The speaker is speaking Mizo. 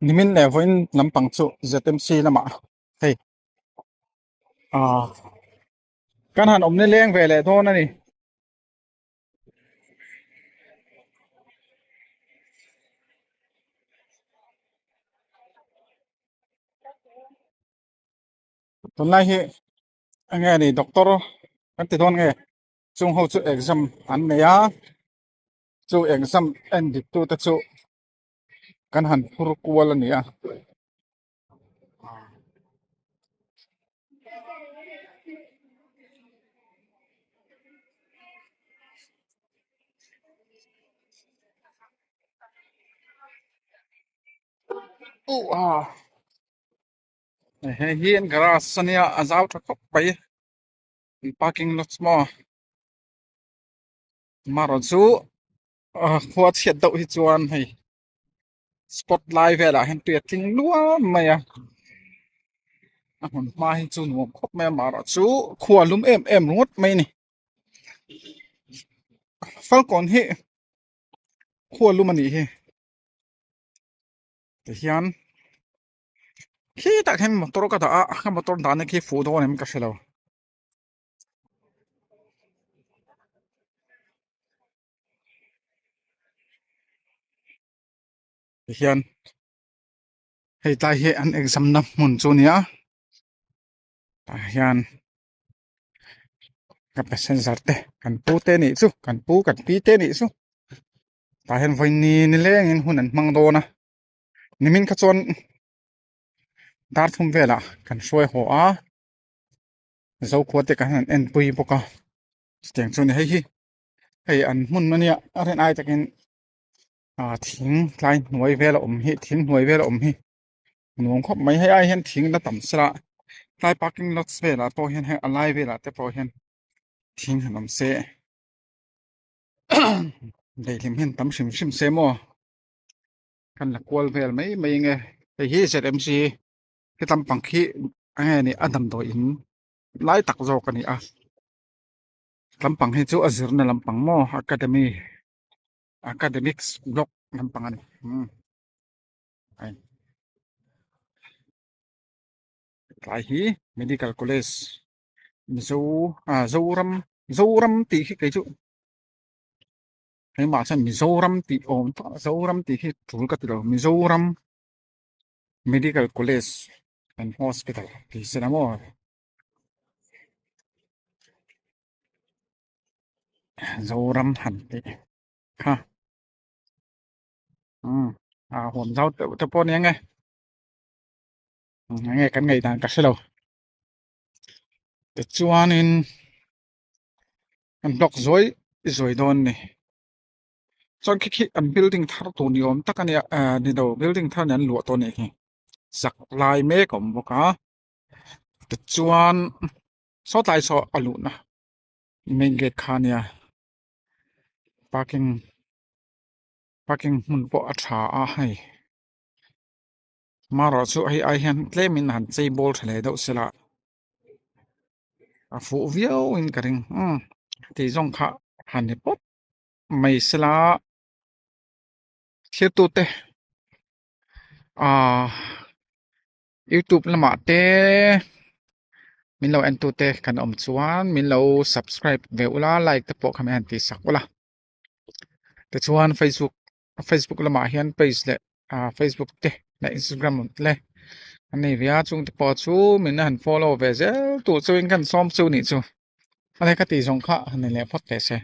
Nimin leh vawiin lampang chu ZMC lamah hei ah kan han awm nileng ve leh dawn a ni. Tunlai hi eng nge ni doctor kan ti dawn nge chung ho chu exam an nei a chu exam en dik tu te chu kan han phur kual a ni a. Hei hi an garage a nia a zau tha khawp mai an parking lot maw marawh chu khua chhiat deuh hi chuan hei spot lai velah hian tui a tling luam mai a a hmun hma hi chu nuam khawp mai a marawh chu khua lum em em ringawt mai a ni falkawn hi khua lum a nih hi tihian khitah khian motor ka dah a ka motor dahna khi fuh dawn em ka hre lo. Tihian hei tlai hi an exam na hmun chu a ni a tah hian ka passenger te kan pu te nih chu kan pu kan pi te nih chu tah hian vawi ni nilengin hun an hmang dawn a nimin kha chuan dar thum velah kan hruai haw a zokhua te kan han enpui bawk a chutiang chu a ni hei hi hei an hmun ania a rin ai takin ah thing tlai hnuai vel a awm hi thing hnuai vel a awm hi nuam khawp mai hei ai hian thing la tam sela tlai parking lots velah pawh hian hei a lai velah te pawh hian thing han awm se daihlim hian tam hrim hrim se maw kan la kual vel mai mai nge hei hi ZMC he lampang khi eng nge ni a damdawi in lai tak zawk a ni a. Lampang hi chu a zirna lampang maw academy academics block lampang a ni umm hei tlai hi medical college mizo ah zoram zoram tih hi kei chu keimah chuan mizoram tih awm tawh zoram tih hi tul ka ti lo mizoram medical college and hospital tih se la maw. Zoram han tih kha umm a huam zau deuh te pawh a ni ang e eng nge kan ngaih dan ka hre lo tichuanin an block zuai zuai dawn a ni chuan khi khi an building thar tur ni awm tak a nia ah ni lo building thar an luah tawh a nih hi sak lai mek a awm bawk a tichuan saw tlai saw a luhna main gate kha a nia parking parking hmun pawh a tha a hei marawh chu hei ai hian tlem in han chei bawl tha leh deuh sela a fuh viau in ka ring umm tih zawng kha han ni pawp mai sela thlir tute ahh. Youtube lamah te min lo en tute kan awm chuan min lo subscribe ve ula like te pawh kha min han tih sak ula tichuan facebook facebook lamah hian page leh ah facebook te leh instagram te an nei ve a chung te pawh chu min han follow ve zel tur chuin kan sawm chu nih chu a lehkha tih zawng kha han ni leh phawt teh se.